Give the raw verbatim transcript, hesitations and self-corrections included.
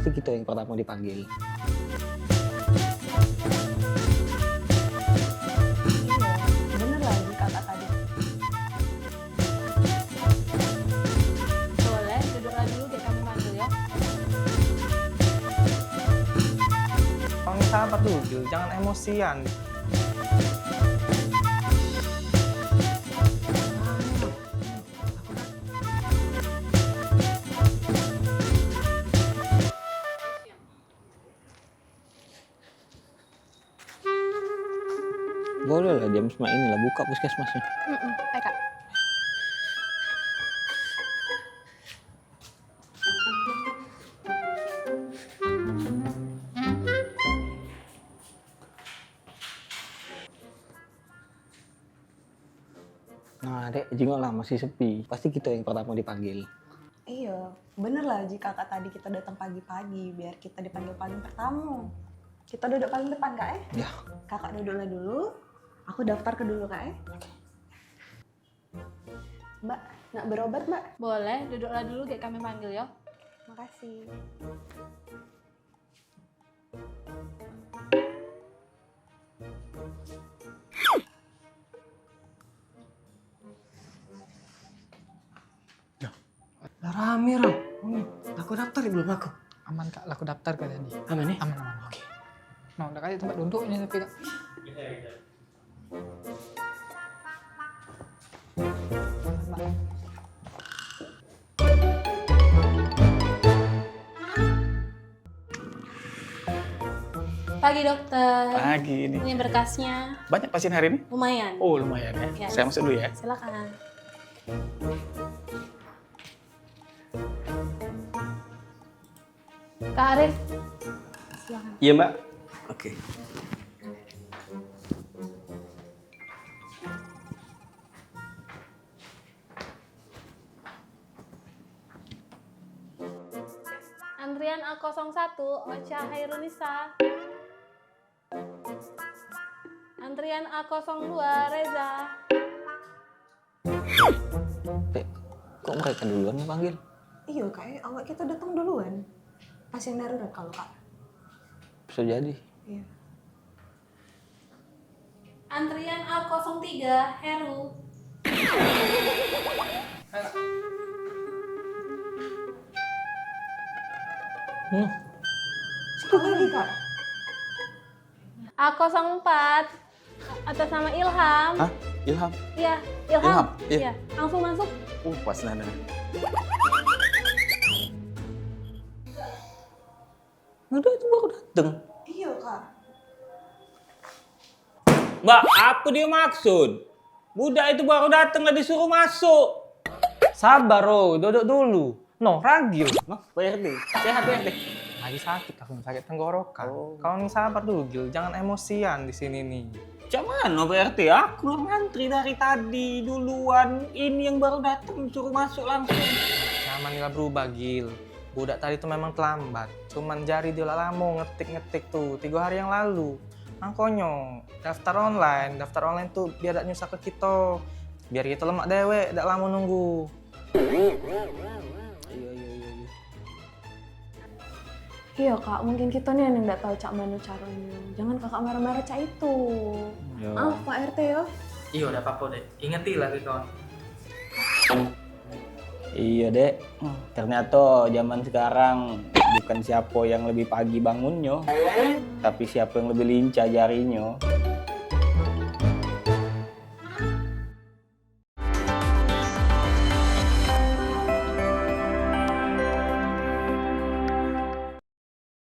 Kito yang pertamo dipanggil. Iyo, bener lagi kakak tadi. Boleh, duduklah dulu, biar kami panggil, yo. Wong sabar dulu, Gil. Jangan emosian. Boleh lah, jam sema ini lah buka puskesmasnyo. Mm-mm, ayo, Kak. Nah, Dek, jingok lah, masih sepi. Pasti kito yang pertamo dipanggil. Iyo, bener lah, Ji, kakak tadi kito datang pagi-pagi, biar kito dipanggil paling pertamo. Kito duduk paling depan, Kak, eh? Ya. Kakak duduklah dulu, aku daftar ke dulu, Kak, eh? Oke. Mbak, nak berobat, Mbak? Boleh, duduklah dulu, gek kami panggil, yo. Makasih. Lah, rame, Ram. Hmm, aku daftar ya belum aku? Aman, Kak, lah aku daftar, Kak, tadi. Aman, ya? Aman, aman. Oke. Nah, udah kayak tempat duduknya tapi, Kak. Pagi, Dokter. Pagi, ini. Ini berkasnya. Banyak pasien hari ini? Lumayan. Oh, lumayan, ya. Ya. Saya masuk dulu, ya. Silakan. Kak Arif. Silakan. Iya, Mbak. Oke. Antrian A kosong satu, Ocha Hairunisa. Antrian A kosong dua, Reza. Dek, kok mereka duluan yang panggil? Iyo, Kak, eh, awak kita datang duluan. Pasien darurat kalau, Kak. Bisa jadi. Iya. Antrian A kosong tiga, Heru. Hmm. Siapa lagi, Kak? A kosong empat, atas nama Ilham. Hah? Ilham? Iya, Ilham. Ilham? Iya. Iya. Langsung masuk. Uh, pas nah, nah. Udah, itu baru dateng. Iya, Kak. Mbak, apa dia maksud? Budak itu baru dateng lah disuruh masuk. Sabar, oh, duduk dulu. No, ragil. Noh, Pak R T. Sehat, Pak R T? Lagi sakit, aku sakit tenggorokan. Oh. Kau ni sabar dulu, Gil. Jangan emosian di sini nih. Cak mano, Pak R T? Aku yang ngantri dari tadi duluan. Ini yang baru dateng, suruh masuk langsung. Zaman lah berubah, Gil. Budak tadi tu memang terlambat. Cuman jari dia lah lamo ngetik-ngetik tu, tiga hari yang lalu. Mangkonyo, daftar online. Daftar online tu biar dak nyusah ke kito. Biar kito lemak dewek, dak lamo nunggu. Iya, iya, iya, iya. Iya, Kak, mungkin kito ni yang dak tahu cak mano caronyo. Jangan kakak marah-marah cak itu. Iya. Maaf, Pak R T, yo. Iya, dak apa-apa, Dek. Ingeti lagi, kawan. Iya, Dek. Ternyata zaman sekarang bukan siapa yang lebih pagi bangunnya, tapi siapa yang lebih lincah jarinya.